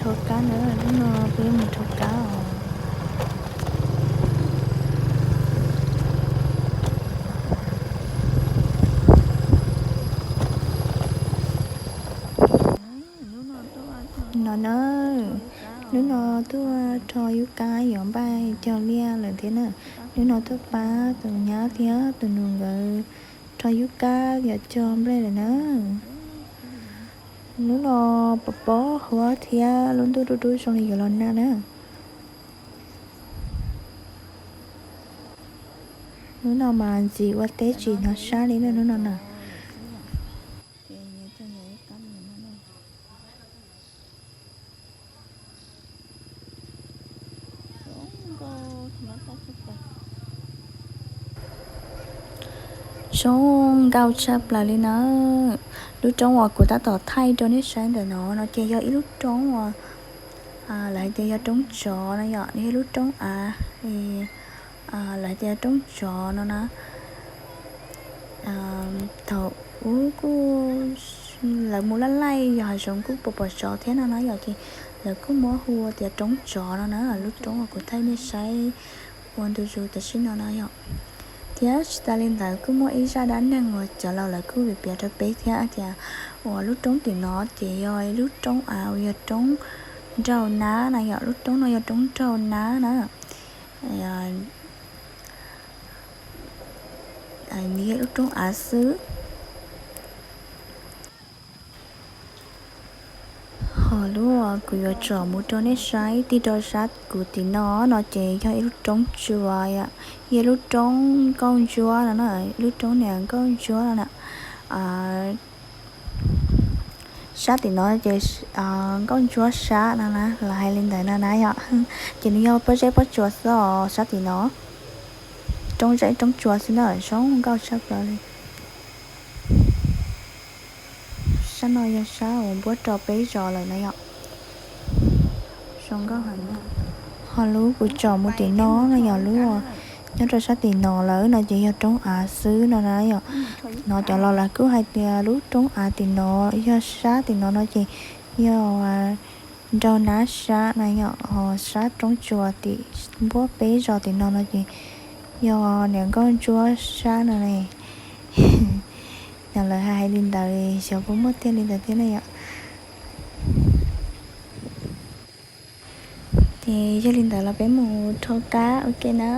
Rho kab na, hnub no peb mus rho kab os. No na, hnub no tuaj rho yub kab yuav npaj cog liaj lawm thiab na. Hnub no tuaj pab tus nyab thiab tus nus nkawd rho yub kab yuav cog nplej lawm na. Hnub no pom pob huab thiab lub ntuj dub dub zoo li yuav los nag na. Hnub no mas ntxim ua teb tsis hnov sab li na hnub no na. Zoo nkauj tshaj plaws li na. Lub roob uas kuv tab tom thaij rau nej saib ntawm no no ces yog ib lub roob uas lawv hais tias yog roob tsov no yom, yog ib lub roob av, lawv hais tias yog roob tsov no na. Thaum ub kuj lawv mus laj laij yog hav zoov kuj pom pom tsov thiab no na yom, ces lawv kuj muab hu tias roob tsov no na, lub roob uas kuv thaij nej saib ua ntu zus tam sim no no yom. Thiab tsis tas li ntawd kuj muaj ib zaj dab neeg uas cov laus lawv kuj piav piav rau peb thiab tias uas lub roob tim no ces yog ib lub roob av uas yog roob nraug nab na yom, lub roob no yog roob nraug nab na. Nws yog lub roob av xwb. Ho lub uas kuv yuav tsom mus rau nej saib tig rau sab kuv tim no no ces yog ib lub roob tsua, yog lub roob nkauj ntsuab no na, lub roob niam nkauj ntsuab no na. Sab tim no ces nkauj ntsuab sab no na, lawv hais li ntawd no na yom. Ces nws yog pob zeb pob tsuas xwb os sab tim no. Roob zeb roob tsua xwb na, zoo nkauj tshaj plaws li. Sab no yog sab uas npuab rau peb zos lawm na yom. Zoo nkauj heev. Ho lub kuv tsom mus tim no no yog lub nyob rau sab tim no lawm no ces yog roob av xwb no na yom. No cov laus lawv kuj hais tias lub roob av tim no yog sab tim no no ces yog nraug nab sab na yom, ho sab roob tsua tim npuab peb zos tim no no ces yog niam nkauj ntsuab sab no ne. No lawv hais li ntawd, xyov puas muaj tiag li ntawd thiab na yom. Ces yog li ntawd los peb mus rho kab ua ke na.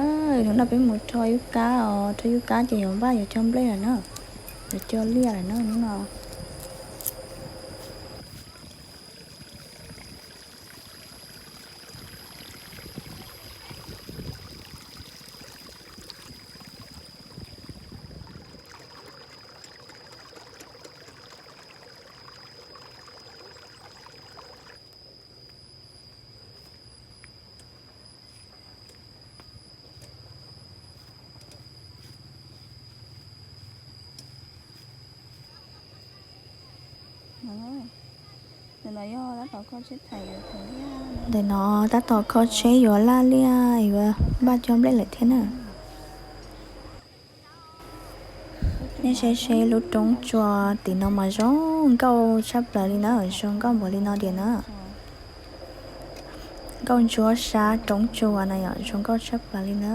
Hnub no peb mus rho yub kab os, rho yub kab ces yuav npaj yuav cog nplej lawm na, yuav cog liaj lawm na hnub no. Ntawm no tab tom kho tsheb yuav laj liaj yuav npaj cog nplej lawm thiab na. Nej saib seb lub roob tsua tim no mas zoo nkauj tshaj plaws li na, zoo nkauj npaum li no tiag na. Nkauj ntsuab sab roob tsua na yom, zoo nkauj tshaj plaws li na.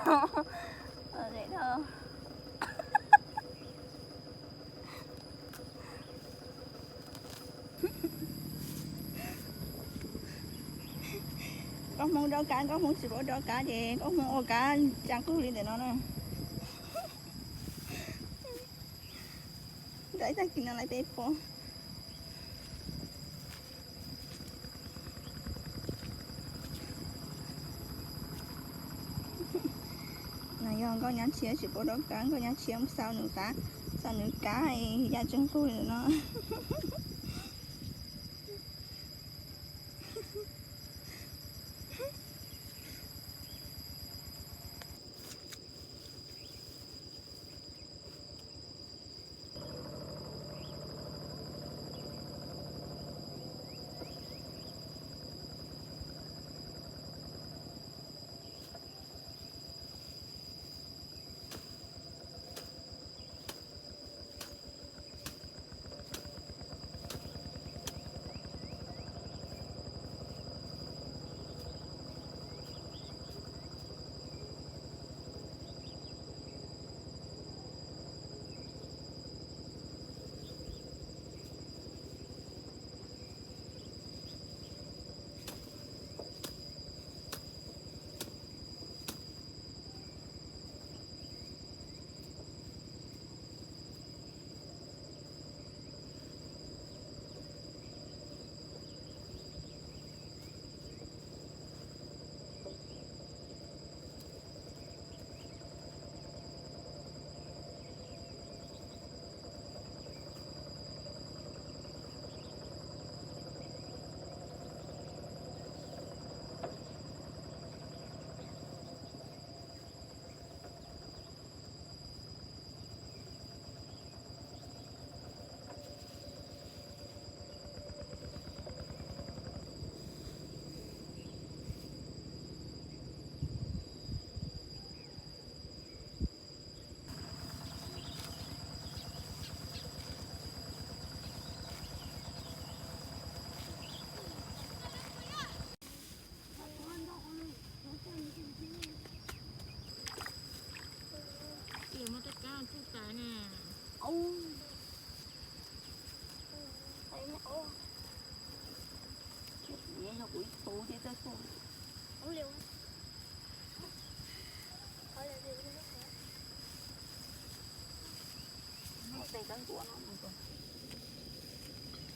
Zem dhau. Nkauj Hmoob dob kab, Nkauj Hmoob tsis paub dob kab ces Nkauj Hmoob ua kab tsa nqug li ntawm no na. Ntawm ib tag kis no lawv peb puas. No yog Nkauj Nyab Tshiab tsis paub dob kab, Nkauj Nyab Tshiab mus xauj nws kab, xauj nws kab ya tsa nqug li no.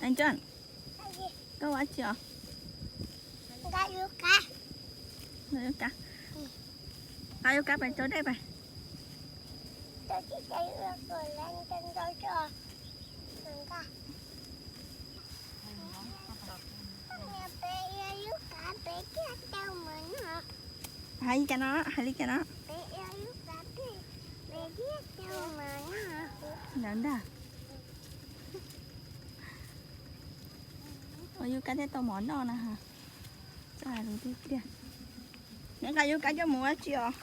Anh Trần, koj ua dab tsi os? Nqa yuav kab. Nqa yuav kab. Nqa yuav kab pais rau dej pais. Hais li cas no, hais li cas no. Ntawd ntag. Ua yuav kab thiaj tau mov noj na ha. Txawj hais lus tiag tiag. Neb nqa yuav kab coj mus ua dab tsi os?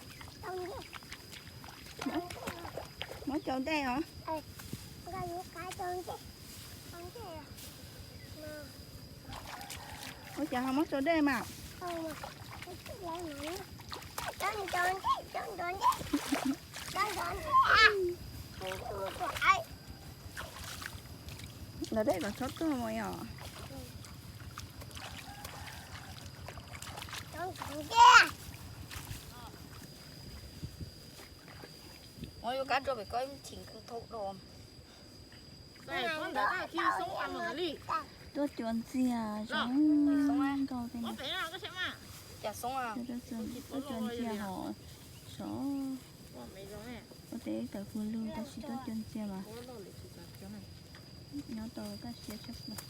Muab cau dej os. Ua cas ho muab cau dej mas? Ntawd dej kom txhob tuag mus yom. Muab yuav kab rau pem ko, chim kawg thaum do. Tuaj cuab ntxiag zoo nkauj tej no. Tuaj cuab ntxiag hov sov. Ua teb tawm pus lug tab sis tuaj cuab ntxiag mas. Nyob tau kaj siab tshaj plaws.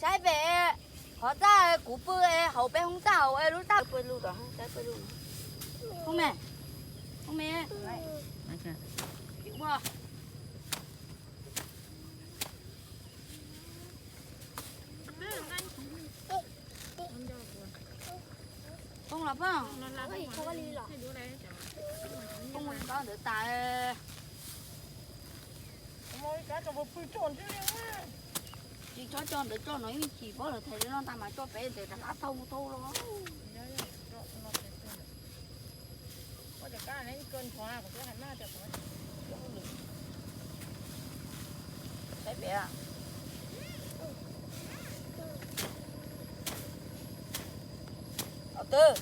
Saib pem, qhov txaj kuv pw es haus peb hoob txaj haus es lub txaj pw lug tom hoob txaj pw lug. Hoob me, hoob me. Poob los poob. Poob li ntawd tas. Tsis txhob coj ntawd coj no ib chim pab lawv thaiv li no tas mas coj pem ntawd rov qab thauj thauj los. Saib pem. Twb.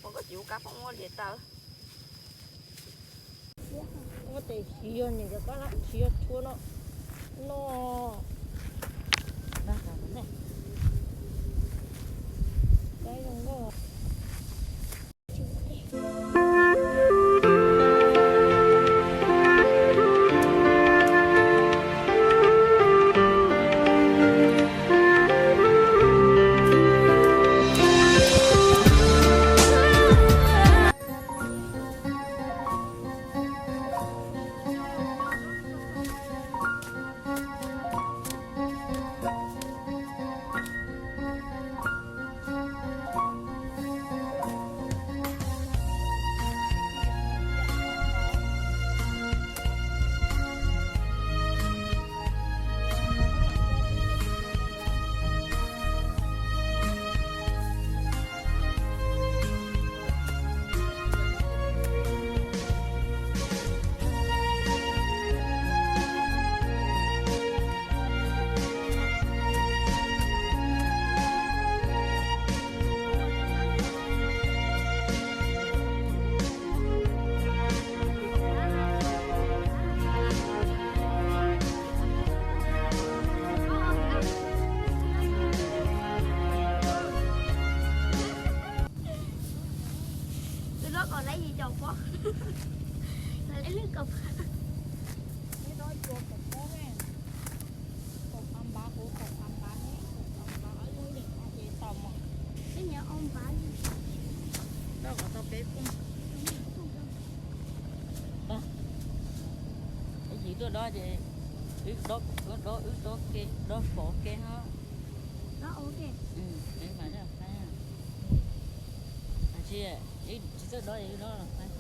Ua koj tsis ua kab poob ua liam tawv. Ua tes tsis yog niam cov kab lab tsis yog tshua no no. Tus no kom lawv yim caum pov, lawv lwm kom pov. Peb nyiam ua npav li. Ib yim tuaj dob ces wb dob, wb dob ke, dob pov ke ho. Tsis txawj dob es wb dob los faib.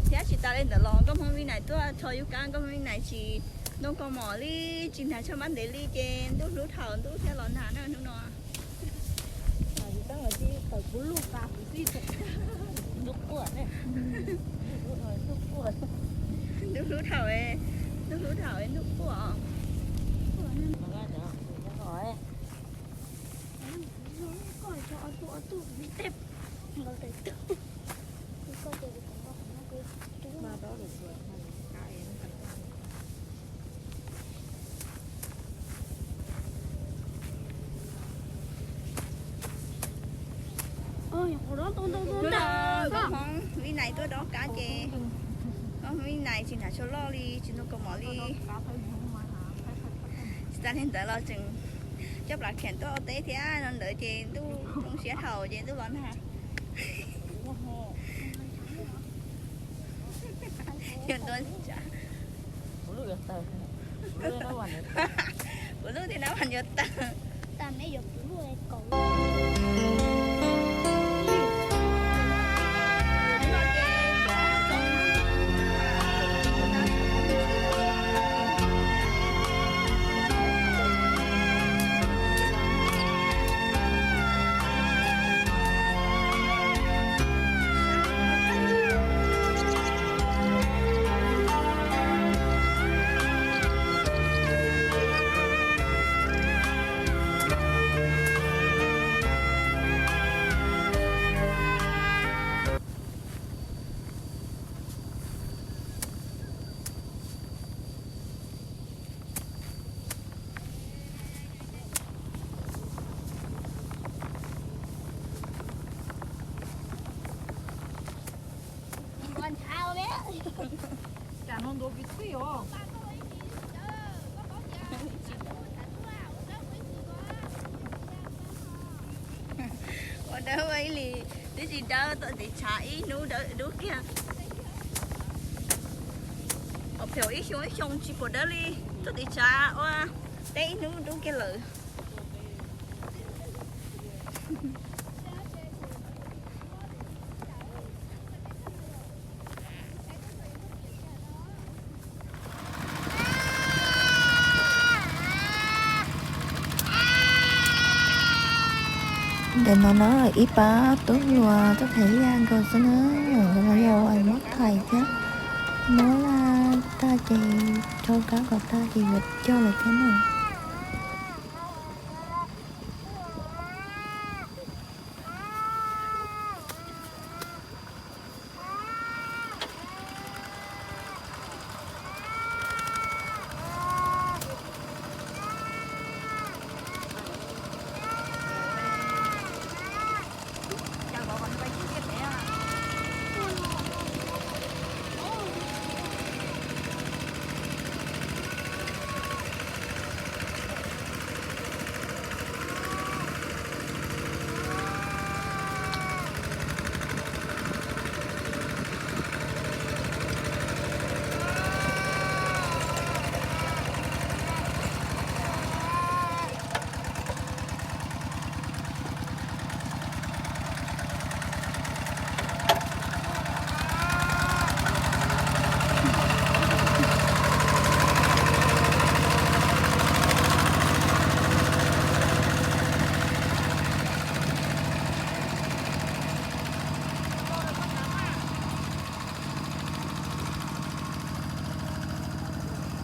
Thiab tsis tas li ntawd los nkauj Hmoob Vib Nais tuaj rho yub kab, nkauj Hmoob Vib Nais tsis ntoo kaus mom li, tsis hnav tsho mab ntev li ces ntuj hlub thaum ntuj thiaj los nag na hnub no. Thaum kuv lub tas kuv tij, ntuj quaj ne, ntuj quaj, ntuj hlub thaum, ntuj hlub thaum ntuj quaj. Nkauj Hmoob Vib Nais tuaj dob kab ces nkauj Ib nais tsis hnav tsho loj li, tsis ntuj kaus mom li. Tsis tas li ntawd los tseem coj plas khiam tuaj ua teb thiab no ntawd ces ntuj zoo siab thaum ces ntuj los nag. Yog ntua, kuv lub thiab nab mas yuav tawg. Ua dawb ua ib li, twb tsis dawb, tuaj tiv tshav ib hnub dawb dub kiag. Pom pheej ib xyoo ib xyoo tsis pom dawb li, tuaj tiv tshav ua teb ib hnub dub kiag lawm. Ntawm no na ib pab tub hluas tuaj thaiv liaj nkaus xwb na, ntawm no yog muab thaiv thiab, muab laj tag ces rau kab kom tag ces yuav coj lawm thiab na.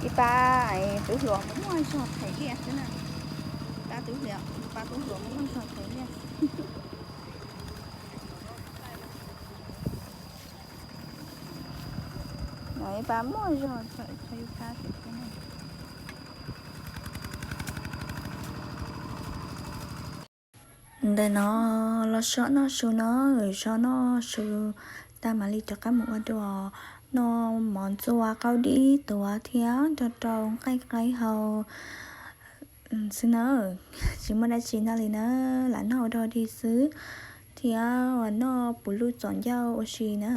Ib pab tub hluas muaj zog thaiv liaj xwb na. Pab tub hluas, pab tub hluas muaj zog thaiv liaj. No ib pab muaj zog thaiv yus kab thiab. Ntawm no los so noj su no, so noj su tag mam li rov qab mus ua dua. Noj mov ntxuaj qaub dib tuav thiab rau rau nqaij qaib haus xwb na. Tsis muaj dab tsi noj li na, lam noj ua dog dig xwb thiab noj puv luj txom ncauj ua si na.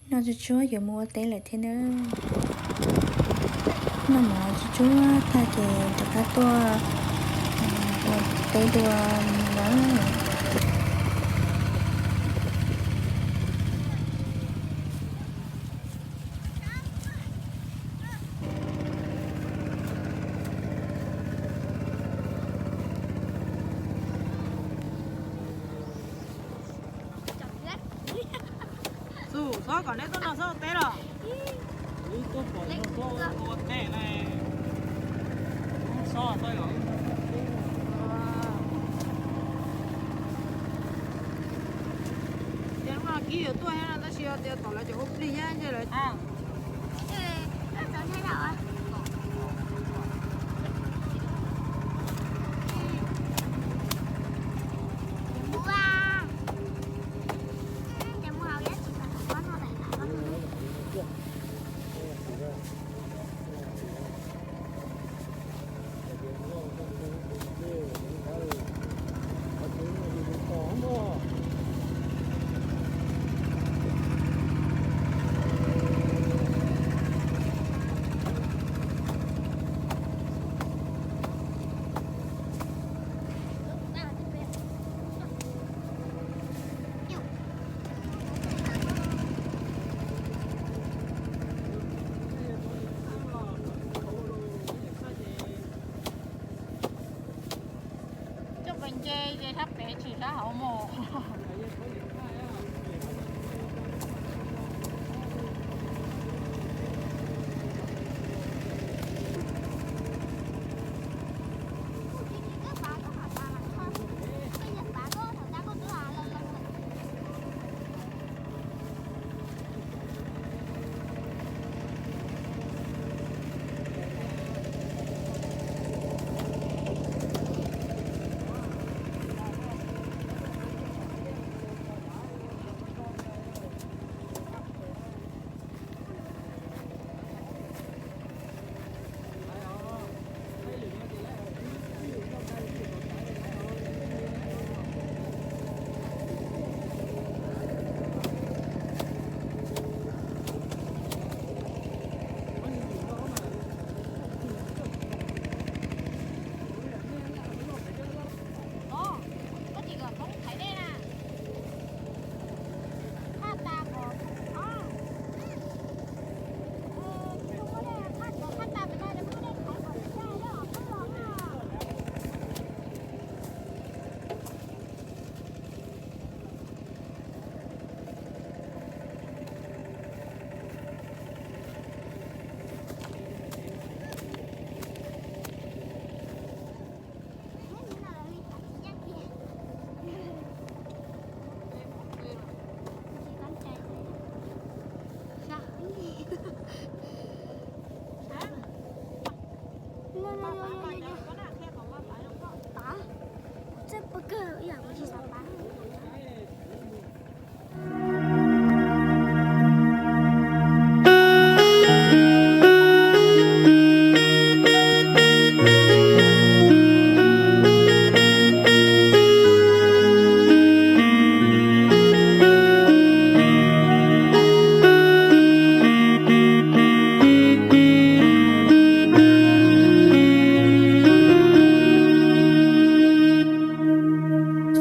Noj tsuag tsuag yuav mus ua teb lawm thiab na. Noj mov tsuag tsuag tag ces rov qab tuaj ua teb dua na. Xub, txhob kom neb tuaj no txhob ua teb los. Wb tuaj pom no txhob ua teb na. Wb txhob txhob yom. Ces hnub no Kib yuav tuaj thiab no tab sis yog tias tom lawv cov ua plig thiab ntshe lawv Ces ces sab pem tsis sab hauv mus.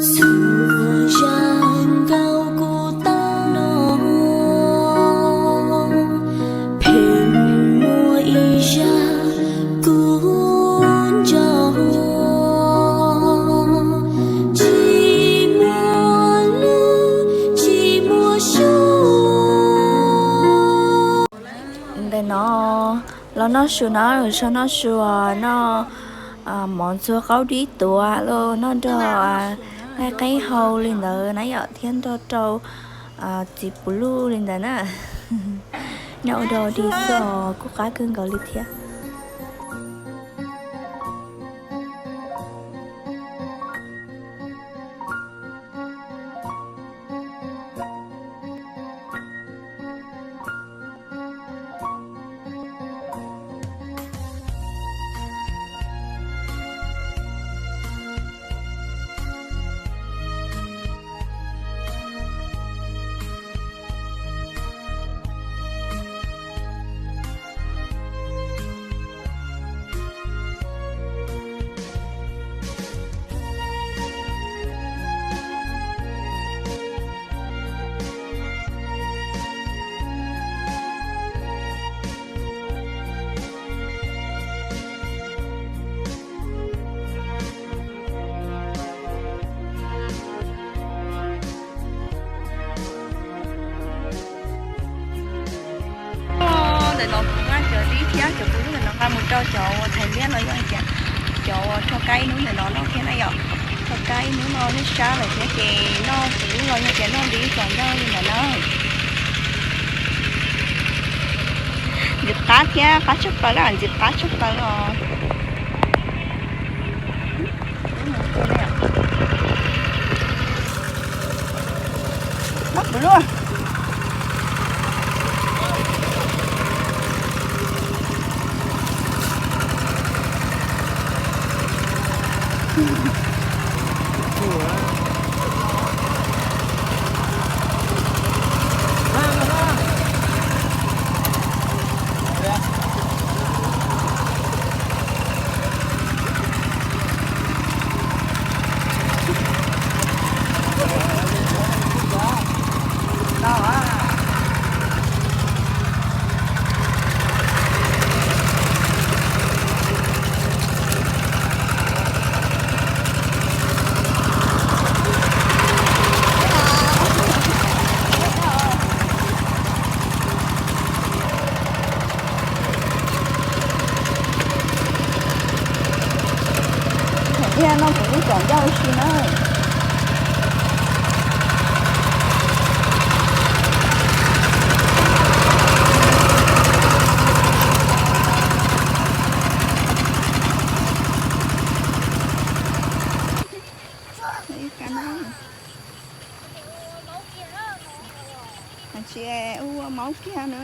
Txhua zaj nkauj kuv tau hnov, pheej muaj ib zaj kuv nco, tsis muaj lub tsis muaj su. Ntawm no los noj su na, so noj su, noj mov ntxuag qaub dib tuav los noj nrog nqaij qeeb hau li ntawd na yom, thiab nrog rau txiv puv luj li ntawd na. Noj ua dog dig xwb os, kuj qab kawg nkaus li thiab. Ntawm no kuv nqa cov dib thiab cov puv luj ntawm no nqa mus rau cov uas thaiv liab los yog tias cov uas rho kab ib hnub ntawm no noj thiab na yom. Rho kab ib hnub no lub sab lawm thiab ces noj puv luj los yog tias noj dib txaus ntau li ntawd na. Ntxim qab thiab qab tshaj plaws na, ntxim qab tshaj plaws os. Noj puv luj. Thiab no kuv twb cov ncauj si na. Tsis ua maub kiag na.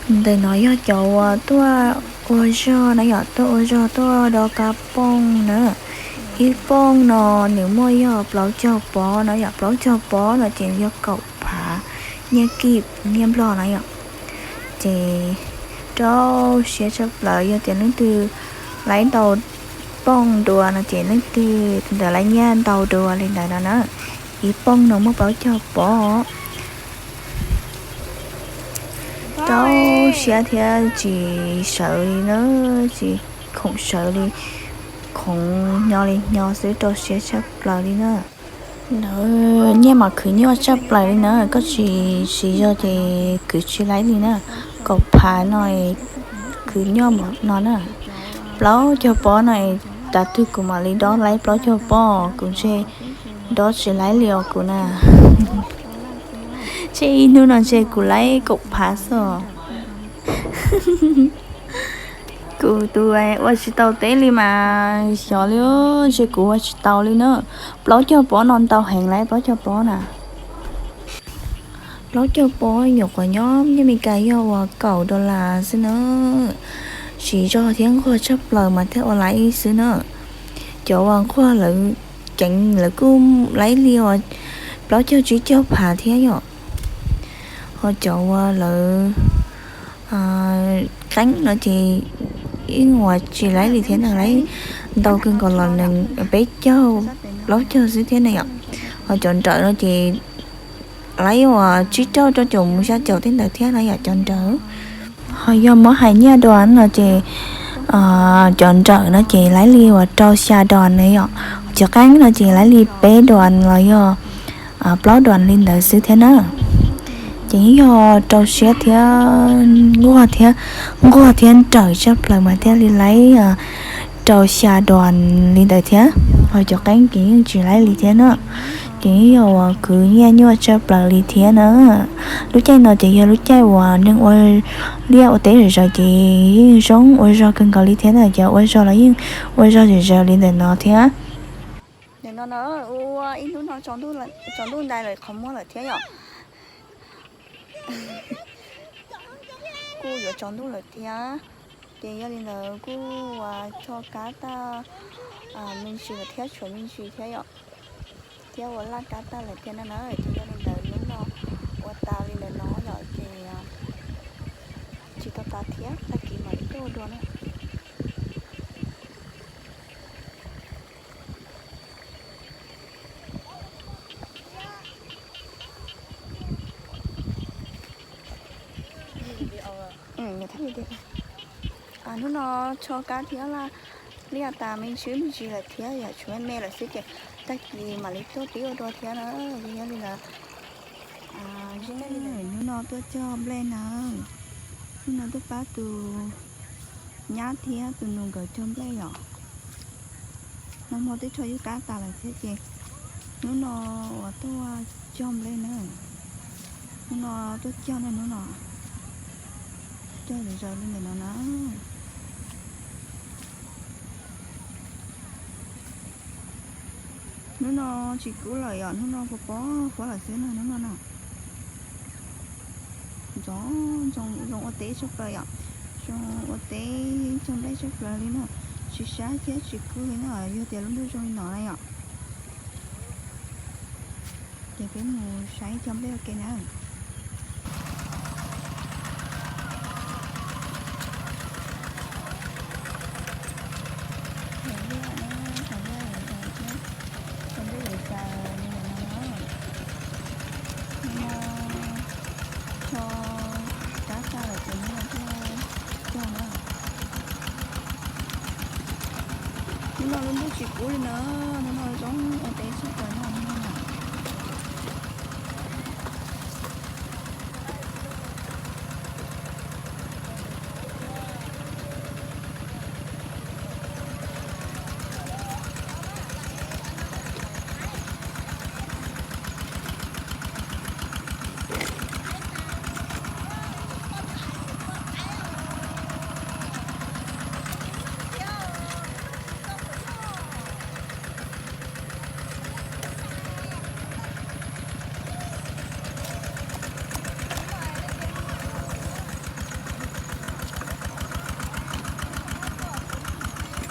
Ntawm no yog cov uas tuaj ua zog na yom, tuaj ua zog tuaj do kab pooj na. Ib pooj no nws muaj yog plaub caug pob na yom, plaub caug pob no ces yog kaum phav nyiaj kib nyiaj nplog na yom. Ces rau siab tshaj plaws yog tias leej twg laib ntau pooj dua no ces leej twg ntawd laib nyiaj ntau dua li ntawd no na. Ib pooj no muaj plaub caug pob. Rau siab thiab tsis sawv li na, tsis khoom sawv li, khoom nyo li nyo xwb, rau siab tshaj plaws li na. Lawv nyiaj mas khwv nyuaj tshaj plaws li na, koj tsis siv zog ces khwv tsis laib li na. Kaum phav no khwv nyuaj npaum no na. Plaub caug pob no, tav twg kuv mam li dob laib plaub caug pob, kuv ntshe dob tsis laib li os kuv na. Ntshe ib hnub no ntshe kuv laib kaum phav xwb os. Kuv tus ua tsis tau teb li mas xyov li, ntshe kuv ua tsis tau li na. Plaub caug pob no ntau heev lawm, plaub caug pob na. Plaub caug pob nyuam qhuav nyob nyob Meskas yog uas kaum dollar xwb na. Siv zog thiab nquag tshaj plaws mas thiaj ua laib xwb na. Cov uas nquag lawv ceev lawv kuj laib li uas plaub caug tsib caug phav thiab yom. Ho cov uas lawv qeeb no ces yeej uas tsis laib li thiab na, laib ntau kawg nkaus los nees peb caug plaub caug xwb thiab na yom. Ho cov nrawm no ces laib uas tsib caug rau caum mus xya caum tej ntawd thiab na yom, cov nrawm. Ho yog muab hais nyiaj dua no ces cov nrawm no ces laib li uas rau xya dos na yom. Cov qeeb no ces laib li peb dos los yog plaub dos li ntawd xwb thiab na. Ces yog rau siab thiab nquag thiab, nquag thiab nrawm tshaj plaws mas thiaj li laib rau xya dos li ntawd thiab. Ho cov qeeb ces yeej tsis laib li thiab na. Ces yog uas khwv nyiaj nyuaj tshaj plaws li thiab na. Lub caij no ces yog lub caij uas neeg ua liaj ua teb zom zaws ces yeej zoo ua zog kawg nkaus li thiab na, cov ua zog los yeej ua zog zom zaws li ntawm no thiab. Nim no no ua ib hnub no tsaus ntuj ntais lawm qhov muag lawm thiab yom. Kuj yuav tsaus ntuj lawm thiab. Ces yog li ntawd kuj ua tso kab tag me ntsis lawm thiab, tshuav me ntsis thiab yom. Thiab ua laj kab tag lawm thiab no na, ces yog li ntawd hnub no ua tas li ntawm no lawm ces tsis tau tas thiab, tag kis mam li tuaj ua dua na. Hnub no tso kab thiab laj liaj tas me ntsis me ntsis lawm thiab, yog tshuav me me lawm xwb ces tag kis mam li tuaj pib ua dua thiab na. Yog li ntawd hnub no tuaj cog nplej na, hnub no tuaj pab tus nyab thiab tus nus nkawd cog nplej yom. Nag hmo twb tso ywj kab tas lawm thiab ces hnub no uas tuaj cog nplej na, hnub no tuaj cog na, hnub no cog zom zaws li ntawm no na. Hnub no tsis kub lawm yom, hnub no pos pob huab lawm xwb na, hnub no na. Ntxoov ntxoo zoo ua teb tshaj plaws yom, zoo ua teb cog nplej tshaj plaws li na, tsis sab thiab tsis kub li na, yog tias lub ntuj zoo li no na yom. Ces peb mus saib cog nplej ua ke na. Cog nplej, cog nplej, cog nplej, cog nplej, cog nplej, cog nplej, cog nplej, cog nplej, tso kab tag lawm ces hnub no tuaj cog na. Hnub no lub ntuj tsis kub li na, hnub no zoo ua teb tshaj plaws na, hnub no na.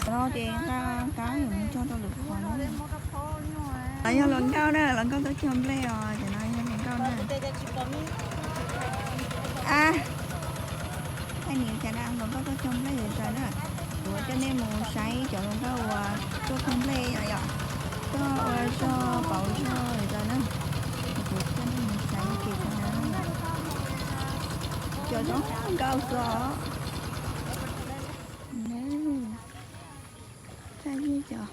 No ces nqa kab yuav mus cog rau lwm qhov na. Los yog hluas nkauj na, hluas nkauj tuaj cog nplej os, cov no yog hluas nkauj na. A, thaij niam cas na, hluas nkauj tuaj cog nplej yom na. Kuv coj nej mus saib cov hluas nkauj uas tuaj cog nplej yom, tuaj ua zog pauv zog yom na. Kuv coj nej mus saib ces na, cov zoo nkauj xwb os. Thaij cov,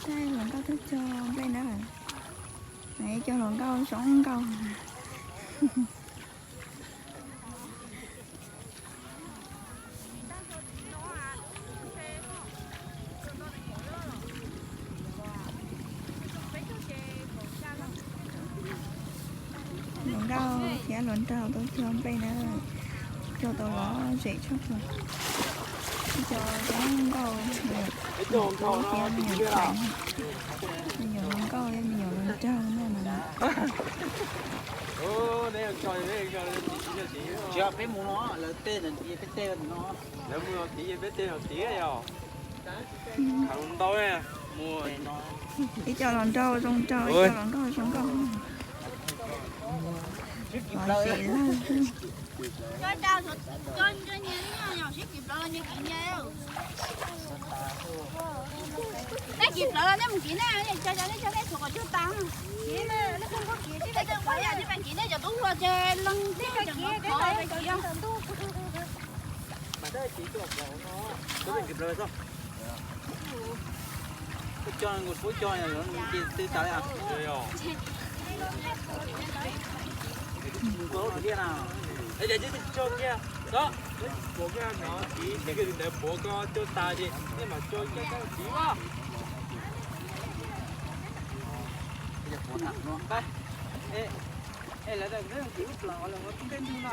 thaij hluas nkauj tuaj cog nplej na. Cov hluas nkauj zoo nkauj. Hluas nkauj thiab hluas nraug tuaj cog nplej na, cog tau lom zem tshaj plaws. Cov zoo nkauj, me nyuam tub thiab me nyuam ntxhais, me nyuam hluas nkauj thiab me nyuam hluas nraug na. Tsis yog peb mus no, lawv tej peb tej no. Lawv mus no tid, peb tej no tid yog. Ib co hluas nraug zoo nraug, ib co hluas nkauj zoo nkauj. Nej kiv plawv los nej mus kiv na, nej cov nej cov nej txhua kom cug tas. Kiv, nej cov tub hluas ces leej twg cov qhov kiv. Cog nkaus puab cog ces twb tas li. Ua lub tiag na. Es ces twb cog kiag, puav kiag no, kiv kiag ntawd puav ko cog tas ces nej mam cog kiag kiv a. Es lawv tias lub plawv los ua tej ntug no.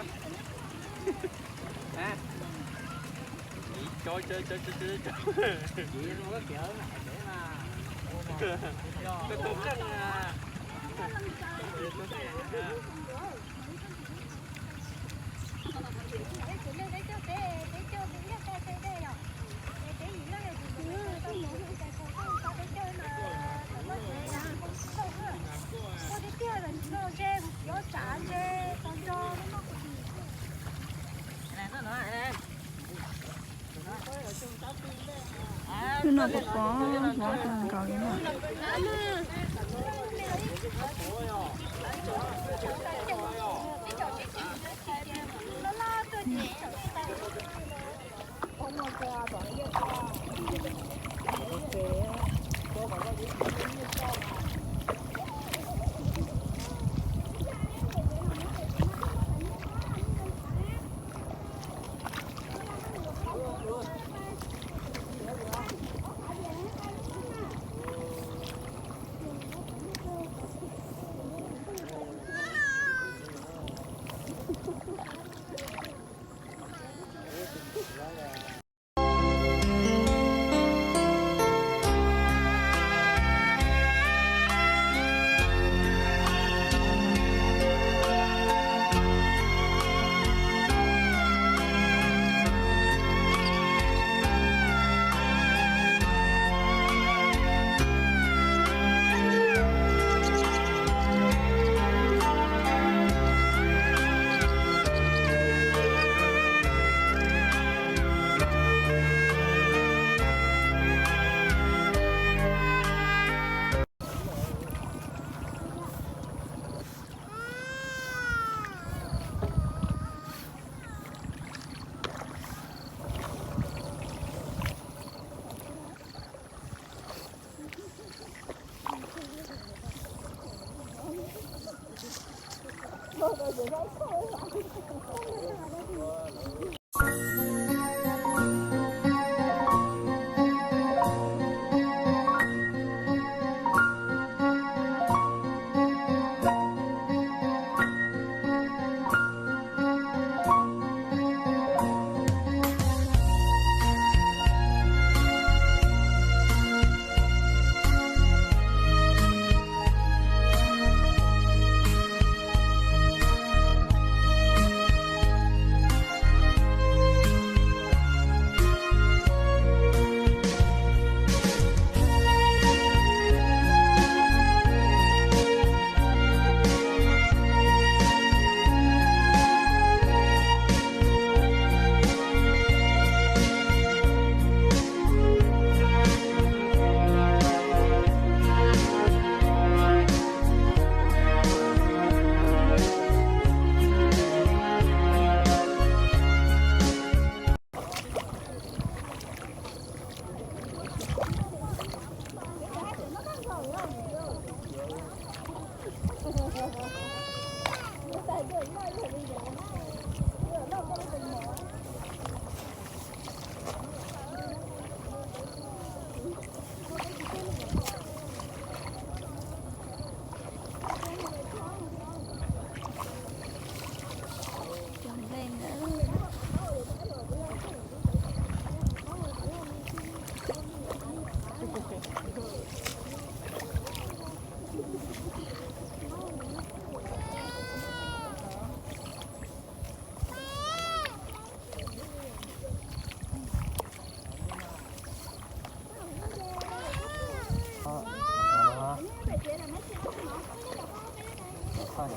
Hnub no pom pom hluav taws nkaus li na.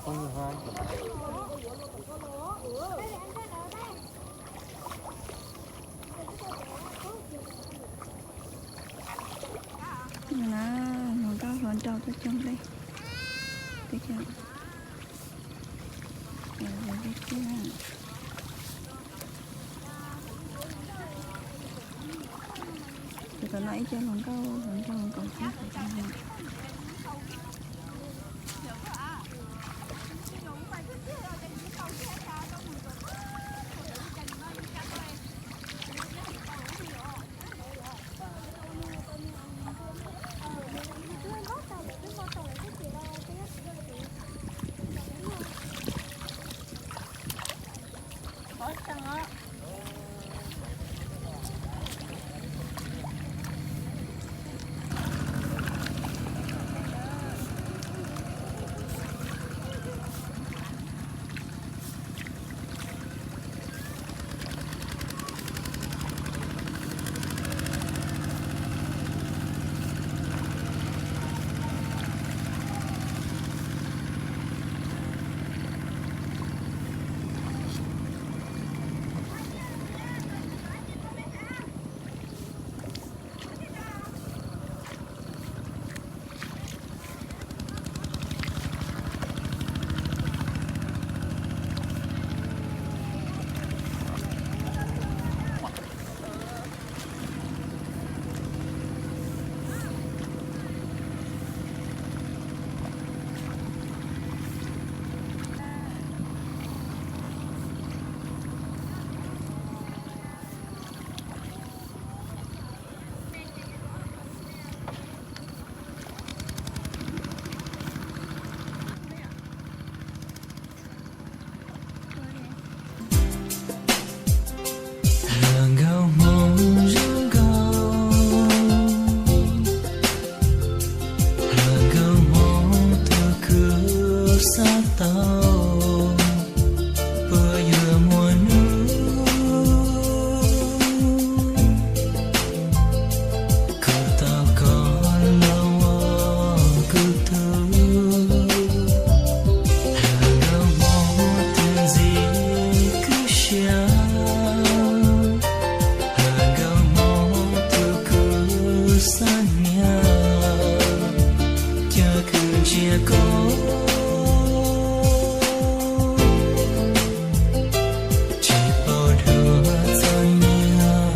Na, hluas nkauj hluas nraug tuaj cog nplej. Tuaj cog. Tus tom no ib co hluas nkauj hluas nraug nkoos xwb. Nkauj hmoob zoo nkauj, nkauj hmoob tus kuv xav tau, puas yuav muaj hnub kuv tau koj los ua kuv tug. Nkauj hmoob tus ntxim kwv siab, nkauj hmoob tus kuv xav niam, cov kwv ntsia koj tsis paub dua txog nyiaj.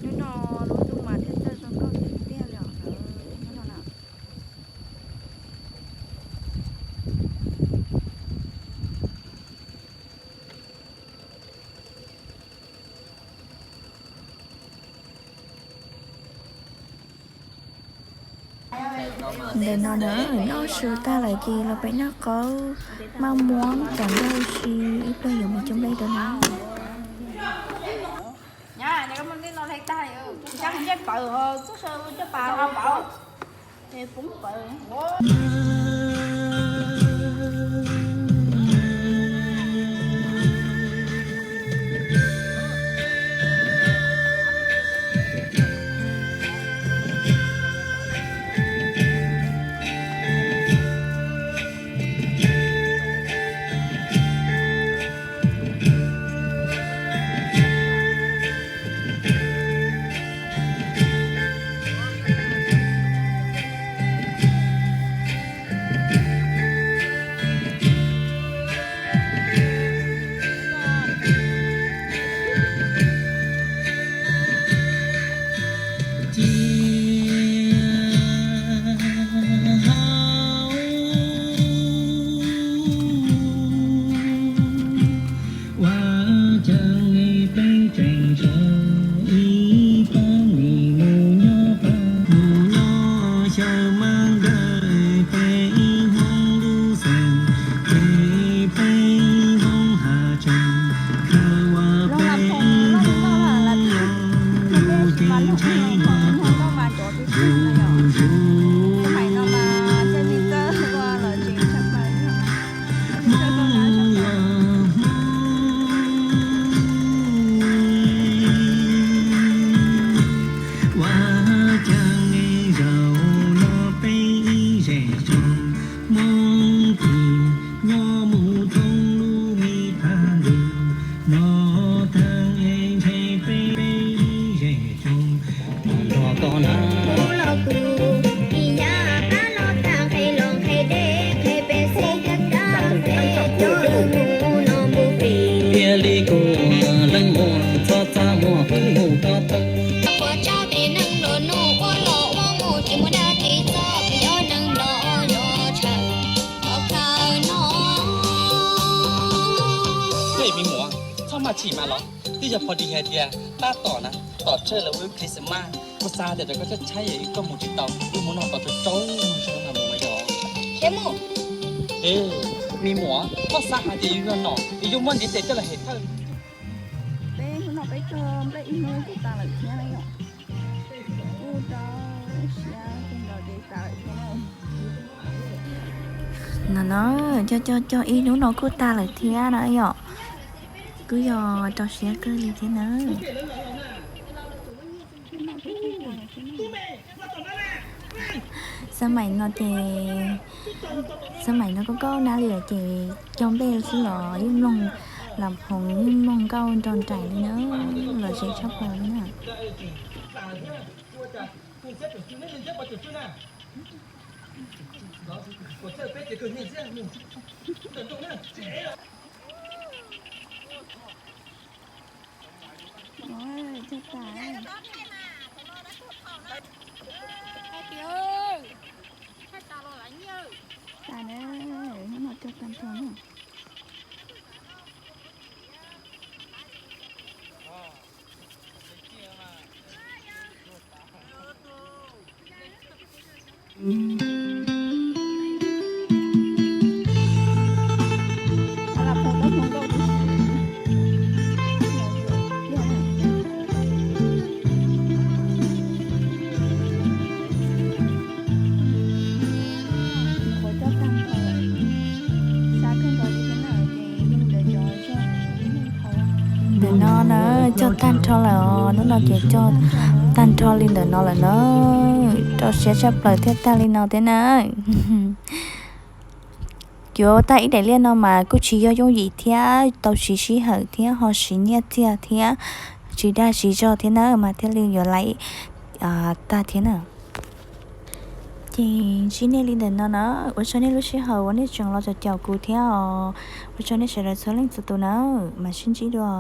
Hnub no lub ntuj mas thiaj txawj zoo nkauj tiag tiag li os. Hnub no na. Ntawm no na, noj su tag lawm ces los pem noj qaub maj muab cov nplej si, ib pliag yuav mus cog nplej rau na. Thiaj li kuv leej muam txhob txaj muag mus koj tawm. Ua rau tes neeg nplua nuj ua los ua mus tsis muaj dab tsi txog, yog neeg nplua yuav tshaw ua kawg no. Ej, me muam, txhob maj chim mas los, twb yog pho dis hais tias tab tom na, tom tsawg lawv ua Christmas, kuv xav tias rau koj tshaib tshaib es koj mus tsis tau, wb mus noj tau rau rau mus zoo mas mus mas yog. Khiav mus. Ej, me muam, koj xav hais tias yus yog nom es yuav muab ntiv tes coj los hem thawj. Peb hnub no peb cog nplej ib hnub kuj tas lawm thiab na yom. Kuj rau siab kawg nkaus ces tas lawm thiab na. No no, cog cog cog ib hnub no kuj tas lawm thiab na yom. Kuj yog rau siab kawg li thiab na. Xab maim no ces, xab maim no kuj kaub nab li lawm ces cog nplej xwb los yeej mloog, lam phoov yeej mloog nkauj nrog nraim li na, lom zem tshaj plaws li na. Tas na, hnub no cog tag nrho na. Ntawm no na, cog tag nrho lawm os, hnub no ces cog tag nrho li ntawm no lawm na. Rau siab tshaj plaws thiaj tag li no thiab na. Yuav tag ib daim liaj no mas kuj tsis yog yooj yim thiab, tau siv sij hawm thiab ho siv nyiaj txiag thiab, tsis dag siv zog thiab na mas thiaj li yuav laiv tag thiab na. Ces ntsib nej li ntawm no na, ua tsaug nej lub sij hawm uas nej tseem los caum caum kuv thiab os. Ua tsaug nej sawv daws txhua leej txhua tus na, mam sib ntsib dua.